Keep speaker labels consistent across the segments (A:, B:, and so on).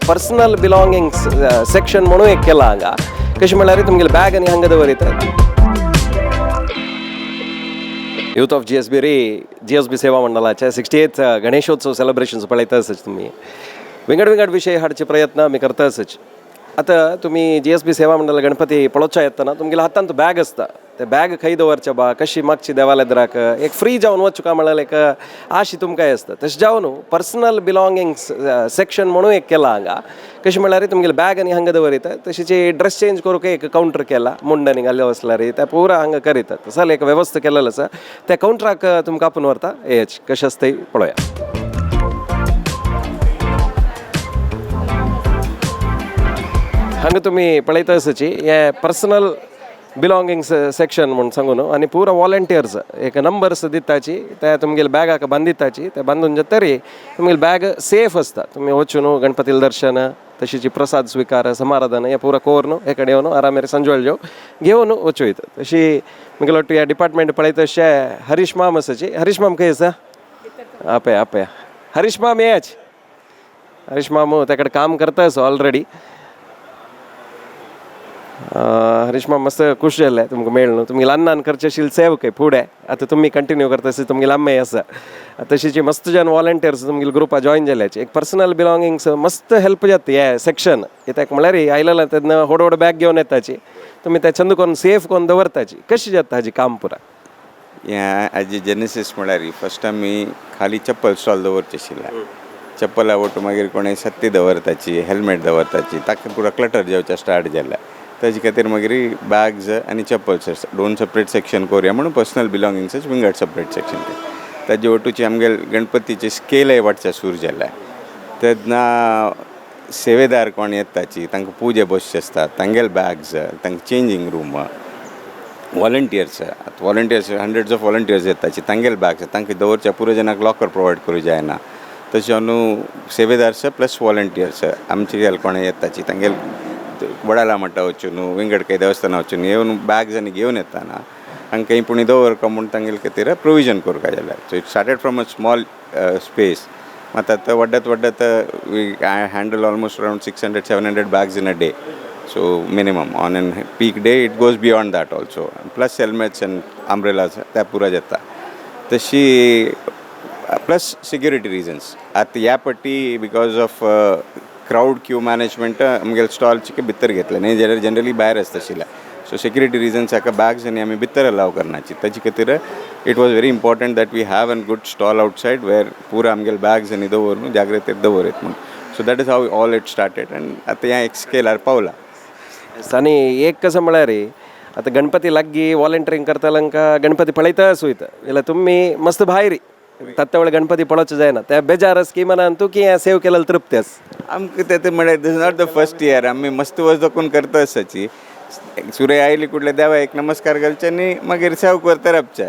A: Personal बिलॉंगिंग्स section म्हणून एक केला हांगा. कशें म्हणल्यार तुमगेले बॅग आनी हांगा दवरितात. यूथ ऑफ जीएसबी रे, जीएसबी सेवा मंडळाचे 68th Ganeshotsav celebrations पळयता आसच तुमी. विंगड विंगड विशय हाडचे प्रयत्न आमी करता आसच. आतां तुमी जीएसबी सेवा मंडळ गणपती पळोवच्या येतना तुमगेल्या हातांत बॅग आसता. ते बॅग खंय दवरचे बा, कशी मागची देवालेद्राक, एक फ्री जावन वचूं काय म्हळ्यार एक आशी तुमकां आसता. तशें जावन पर्सनल बिलॉंगिंग्स सेक्शन म्हणून एक केला हांगा. कशें म्हणल्यार तुमगेले बॅग आनी हांगा दवरितात. तशेंच ड्रेस चेंज करूंक एक कावंटर केला. मुंडनी घाल्ले वसल्यार ते पुरा हांगा करीतात. तसो एक वेवस्था केलेलो आसा. त्या कावंटराक तुमकां आपून व्हरता. येच कशें आसता तें पळोवया. हांगा तुमी पळयता आसची हे पर्सनल बिलॉंगिंग्स सेक्शन म्हूण सांगून आनी पुरा वॉलंटियर्स एक नंबर्स दिताची. ते तुमगेले बॅगाक बांदिताची. ते बांदून जातरी तुमगेले बॅग सेफ आसता. तुमी वचून गणपतीले दर्शन, तशीच प्रसाद स्विकार, समाराधन हे पुरा करून हे कडेन येवन आरामेर संजोळ जेव घेवन वचूं येता. तशी मुगेलो ह्या डिपार्टमेंट पळयता तशें हरीश माम आसाची. हरीश माम खंय आसा? आपय आपय हरीश माम येच. हरीश मामू त्या कडेन काम करता आसा ऑलरेडी. हरीश माम मस्त खुश जाल्ले तुमकां मेळ्ळ. तुमगे अन्नान करचे आशिल्ली सेव खंय फुडें आतां तुमी कंटिन्यू करता तशी तुमगेले आम्मेय आसा. तशीची मस्त जन वॉलंटियर्स तुमगेले ग्रुपा जॉयन जाल्याची. एक पर्सनल बिलॉंगिंग्स मस्त हेल्प जाता हे सेक्शन. कित्याक म्हणल्यार आयलेले तेन्ना व्हड व्हड बॅग घेवन येताची. तुमी ते चंद करून सेफ करून दवरताची. कशी जाता हाजी काम पुरा?
B: ह्या हाजी जेनेसीस म्हळ्यार फस्ट आमी खाली चप्पल स्टॉल दवरचे आशिल्ले. चप्पला ಒಟ್ಟು मागीर कोणें सत्ती दवरताची, हेल्मेट दवरताची, ताका पुरो क्लटर जावचे स्टार्ट जालें. ताजे खातीर मागीर बॅग्स आनी चप्पल्स दोन सेपरेट सेक्शन करुया म्हणून पर्सनल बिलॉंगिंग्स विंगड सेपरेट सेक्शन केलें. ताजे ओटूचे आमगे गणपतीचे स्केलय वाडचे सुरू जाले. तेन्ना सेवेदार कोण येताची, तांकां पुजे बसचे आसता, तांगेले बॅग्स, तांकां चेंजींग रूम, वॉलंटियर्स, आतां वॉलंटियर्स, हंड्रेड्स ऑफ वॉलंटियर्स येताची, तांगेले बॅग्स तांकां दवरच्या पुरो जणांक लॉकर प्रोवायड करूं जायना. तशें न्हू सेवेदार्स प्लस वॉलंटियर्स आमचे गेले कोण येताची, तांगेले वडाला मठा वचून, विंगड काही देवस्थानां वचून येवन बॅग्स आनी घेवन येताना हांकां खंय पुणी दवरका म्हूण तांगेले खातीर प्रोविजन करूंक जाय जाल्यार. So it started from a small space. मात आतां वाडत वाडत we handle almost around 600, 700 bags in a day. So minimum on an peak day it goes beyond that also, plus helmets and umbrellas त्या पुरा जाता. तशी प्लस सिक्युरिटी रिजन्स आतां ह्या पट्टी because of crowd, queue management आमगेले stall चिके भितर घेतले. न्ही जाल्यार जनरली भायर आसता आशिल्ले. सो सेक्युरिटी रिजन्स हाका बॅग्स आनी आमी भितर अलाव करनाची. ताजे खातीर it was very important that we have an good stall outside where पुरा आमगेले बॅग्स आनी दवरून जाग्रतेर दवरत म्हूण. So that is how all it started and आतां ह्या एक स्केलार पावला.
A: आनी एक कसं म्हळ्यार आतां गणपती लागीं वॉलंटियरींग करतल्यांका गणपती पळयता वयता जाल्यार तुमी मस्त भायर तत्ते वेळ गणपती पळोवचें जायना. ते बेजार आस की मनान तूं की हें सेव केलें तृप्ती आस?
B: आमकां तें म्हळ्यार this not the first year. आमी मस्त वर्स दाखोवन करता आसाची. सुर्य आयली कुडल्या देवा एक नमस्कार घालचे आनी मागीर सेव करता राबचे.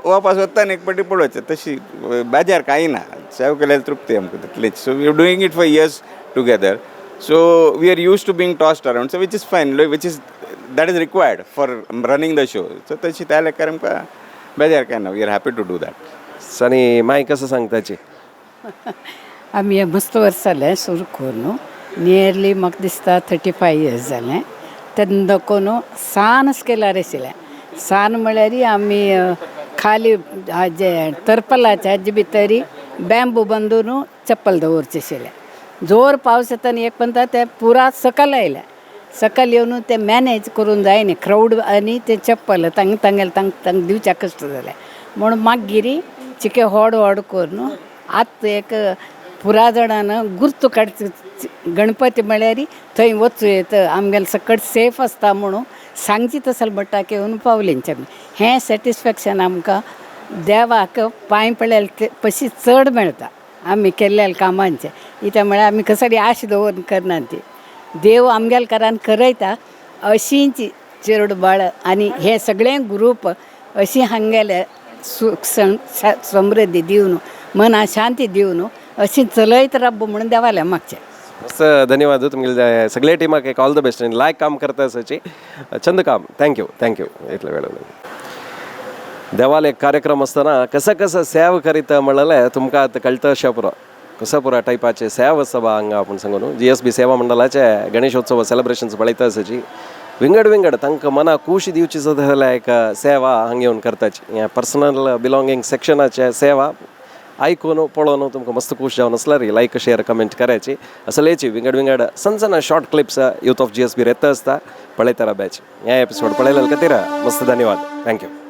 B: वापस वता एक पाटी पळोवचें. तशी बेजार कांय ना. सेव केल्यार तृप्ती आमकां तितलीच. So we are doing it for years together, so we are used to being tossed around, so which is fine, which is that is required for running the show. So तशी त्या लेखार आमकां बेजार कांय ना. We are happy to do that.
A: आनी माय कसं सांगताची?
C: आमी हे मस्त वर्स जालें सुरू करून. नियरली म्हाका दिसता 35 इयर्स जालें. तेन्ना दाखोवन सान स्केलार आशिल्लें. सान म्हळ्यार आमी खाली हाजे तरपलाचे हाजे भितरी बॅम्बू बांदून चप्पल दवरचें आशिल्लें. जोर पावस येता आनी एक पंता ते पुरा सकल आयलें. सकयल येवन ते मॅनेज करून जायना क्रावड आनी ते चप्पल तांकां तांगेले तांकां तांकां दिवच्याक कश्ट जालें म्हूण मागीर चिके व्हड व्हड करून आतां एक पुरा जाणान गुर्तू काडचे. गणपती म्हळ्यार थंय वचूं येत, आमगेलें सकट सेफ आसता म्हणून सांगची तसले मट्टाक येवन पावलीं आमी. हें सॅटिस्फॅक्शन आमकां देवाक पांय पडल्यार ते पशी चड मेळटा आमी केल्ल्या कामांचें. कित्याक म्हळ्यार आमी कसली आश दवरून करना. ती देव आमगेल्या घरान करयता. अशींच चेरडूं बाळ आनी हे सगळे ग्रूप अशी हांगेले सुख समृद्धी दिवन, मना शांती दिवन अशी चलयत राब म्हणून देवाल्या मागचें.
A: मस्त, धन्यवाद. तुमगेले सगळे टीमाक एक ऑल the best आनी लायक काम करता आसाची. चंद काम. Thank you, thank you. इतले वेळ देवाल एक कार्यक्रम आसतना कसं कसं सेव करीत म्हणलें तुमकां आतां कळटा अशें पुरो. कसा पुरा टायपाचे सेवा सभा हांगा आपूण सांगून जीएसबी सेवा मंडळाचे गणेशोत्सव सेलिब्रेशन्स पळयता आसाची. विंगड विंगड तांकां मना खूश दिवची सुद्दां जाल्यार एक सेवा हांगा येवन करताची. हें पर्सनल बिलोंगींग सेक्शनाचे सेवा आयकून पळोवन तुमकां मस्त खूश जावन आसल्यार लायक, शेअर, कमेंट करायची. असलेची विंगड विंगड सण सण short clips youth of GSB येता आसता, पळयता राबायची. ह्या एपिसोड पळयल्या खातीर मस्त धन्यवाद. Thank you.